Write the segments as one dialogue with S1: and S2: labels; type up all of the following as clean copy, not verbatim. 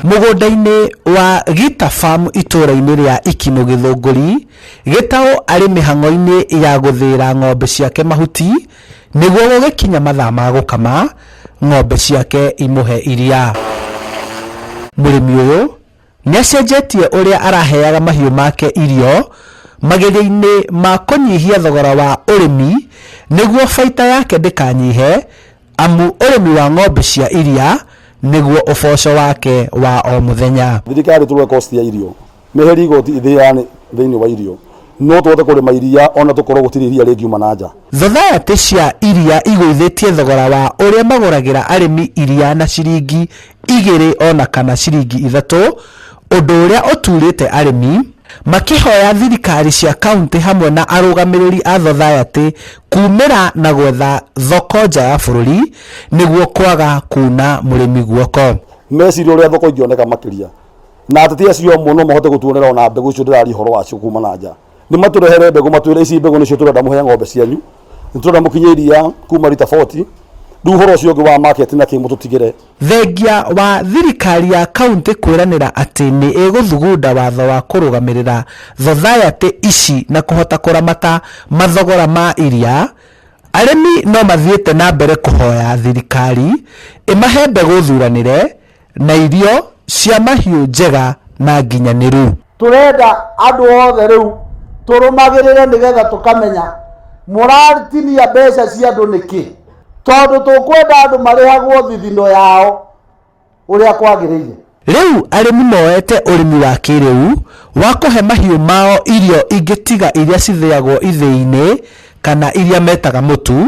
S1: Mũgũnda-inĩ wa Gita Farm itũũra-inĩ rĩa Ikinũ Gĩthũngũri, Gĩtaũ arĩ mĩhang'o-inĩ ya gũthĩĩra ng'ombe ciake mahuti nĩguo gũgĩkinya mathaa ma gũkama ng'ombe ciake imũhe iria. Mũrĩmi ũyũ nĩ acenjetie ũrĩa araheaga mahiũ make irio mageria-inĩ ma kũnyihia thogora wa ũrĩmi nĩguo baita yake ndĩkanyihe, amu ũrĩmi wa ng'ombe cia iria nĩguo ũboco wake wa o mũthenya.
S2: Thirikari tũrwe cost ya irio meheri igoti ithĩani thĩinĩ wa irio no tũhote kũrĩma iria ona tũkorwo gũtirĩ iria rĩngiuma na nja.
S1: Thothaitĩ cia iria igũithĩtie thogora wa ũrĩa magũragĩra arĩmi iria na ciringi 2 ona kana ciringi 3, ũndũ ũrĩa ũturĩte arĩmi makĩhoya thirikari cia kaunti hamwe na arũgamĩrĩri a thothaitĩ kumĩra na gwetha thoko nja ya bũrũri nĩguo kwaga kuna mũrĩmi guoko.
S2: Meciria ũrĩa thoko ingĩoneka makĩria na ateti acio amwe no mahote gũtuonera ona mbegũ icio ndĩraria ũhoro wacio kuma na nja. Nĩ matũrehere mbegũ matwĩre ici mbegũ nĩcio tũrenda mũhe ng'ombe cianyu, nĩ tũrenda mũkinye iria kuma rita 40. Rĩu ũhoro ũcio ũngĩ wa market na kĩ mũtũtigĩre.
S1: Thengia wa thirikari ya kaunti kwĩranĩra atĩ nĩ ĩgũthugunda watho wa kũrũgamĩrĩra thothaitĩ ici na kũhota kũramata mathogora ma iria, arĩmi no mathiĩte na mbere kũhoya thirikari ĩmahe mbegũ thuranĩre na irio cia mahiũ njega na nginyanĩru.
S3: Tũrenda andũ othe rĩu tũrũmagĩrĩre nĩgetha tũkamenya mũratinia mbeca cia andũ nĩkĩ, tondũ tũkwenda andũ marĩhagwo thithino yao ũrĩa kwagĩrĩire.
S1: Rĩu arĩmi moete ũrĩmi wa kĩrĩu wa kũhe mahiũ mao irio ingĩ tiga iria cithĩagwo ithĩi-inĩ kana iria metaga mũtu,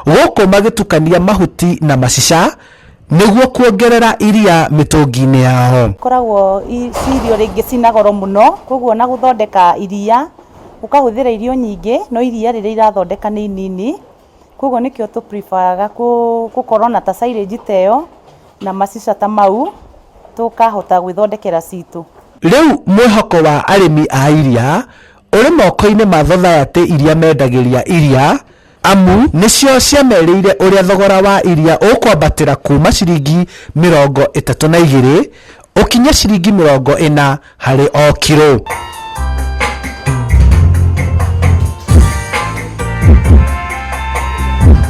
S1: gũkũ magĩtukania mahuti na macica nĩguo kuongerera iria mĩtũngi-inĩ yao.
S4: Koragwo irio rĩngĩ cina goro mũno, koguo na gũthondeka iria ũkahũthĩra irio nyingĩ no iria rĩrĩa irathondeka nĩ inini, koguo nĩkĩo tũ preferaga gũkorwo na ta silage ta ĩyo na macica ta mau tũkahota gwĩthondekera citũ.
S1: Rĩu mwĩhoko wa arĩmi a iria ũrĩ moko-inĩ ma thothaitĩ iria mendagĩria iria, amu nĩcio ciamerĩire ũrĩa thogora wa iria ũkwambatĩra kuma ciringi 32 ũkinye ciringi 40 harĩ o kiro.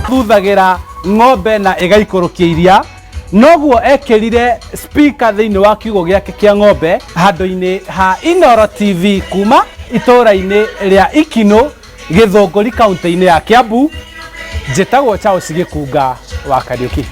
S5: Thuthagira ng'ombe na ĩgaikũrũkia iria, noguo ekĩrire speaker thĩinĩ wa kiugũ gĩake kĩa ng'ombe handũ-inĩ ha Inooro TV kuma itũũra-inĩ rĩa Ikinũ, Gĩthũngũri, kaunti-inĩ ya Kiambu. Njĩtagwo Charles Gĩkunga wa Kariũki.